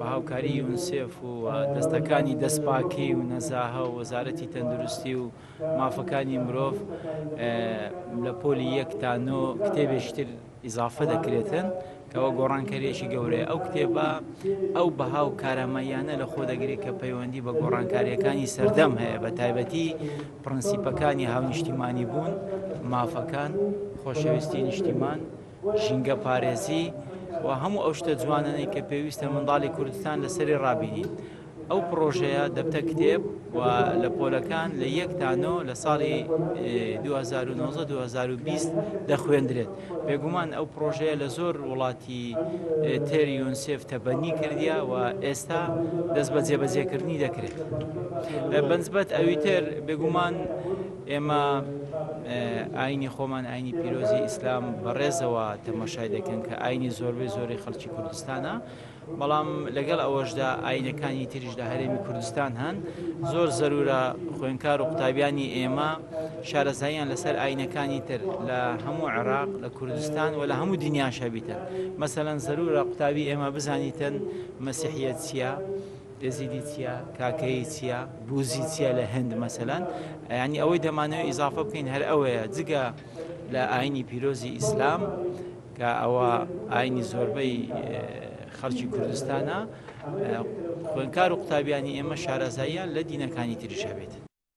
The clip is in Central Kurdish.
بە هاوکاری یونسێف و دەستەکانی دەستپاکی و نەزاهە و وەزارەتی تەندروستی و مافەکانی مرۆڤ لە پۆلی یەک تا نۆ کتێبێکی تر ئیزافە دەکرێتن کەەوە گۆڕانکاریەکی گەورەیە. ئەو کتێبە ئەو بەها و کارامەیانە لە خۆ دەگرێت کە پەیوەندی بە گۆڕانکاریەکانی سەردەم هەیە، بە تایبەتی پرەنسیپەکانی هاونیشتیمانی بوون، مافەکان، خۆشەویستی نیشتیمان، ژینگە پارێزی و هەموو ئەو شتە جوانانەی کە پێویستە منداڵی کوردستان لەسەری ڕابینین. ئەو پڕۆژەیە دەبتە کتێب و لە پۆلەکان لە یەک تا نۆ لە ساڵی 2019 2020 دەخوێندرێت. بێگومان ئەو پڕۆژەیە لە زۆر وڵاتی تر یونسێف تەبەنی کردیە و ئێستا دەست بە جێبەجێکردنی دەکرێت. بەنسبەت ئەوی تر بێگومان ئێمە ئاینی خۆمان ئاینی پیرۆزی ئیسلام بەڕێزەوە تەماشای دەکەن کە ئاینی زۆربەی زۆری خەڵکی کوردستانە، بەڵام لەگەڵ ئەوەشدا ئاینەکانی تریش لە هەرێمی کوردستان هەن. زۆر زەرورە خوێنکار و قوتابیانی ئێمە شارەزاییان لەسەر ئاینەکانی تر لە هەموو عێراق، لە کوردستان و لە هەموو دنیاش هەبیتن. مەسەلەن زەرورە قوتابی ئێمە بزانیتن مەسیحیەت چییە، ئێزیدی چییە، کاکەیی چییە، بوزی چییە لە هند مەسەلەن. یعنی ئەوەی دەمانەوێت ئیزافە بکەین هەر ئەوەیە جگە لە ئاینی پیرۆزی ئیسلام کە ئەوە ئاینی زۆربەی خەڵکی کوردستانە، خوێنکار و قوتابیانی ئێمە شارەزاییان لە دینەکانی تریش هەبێت.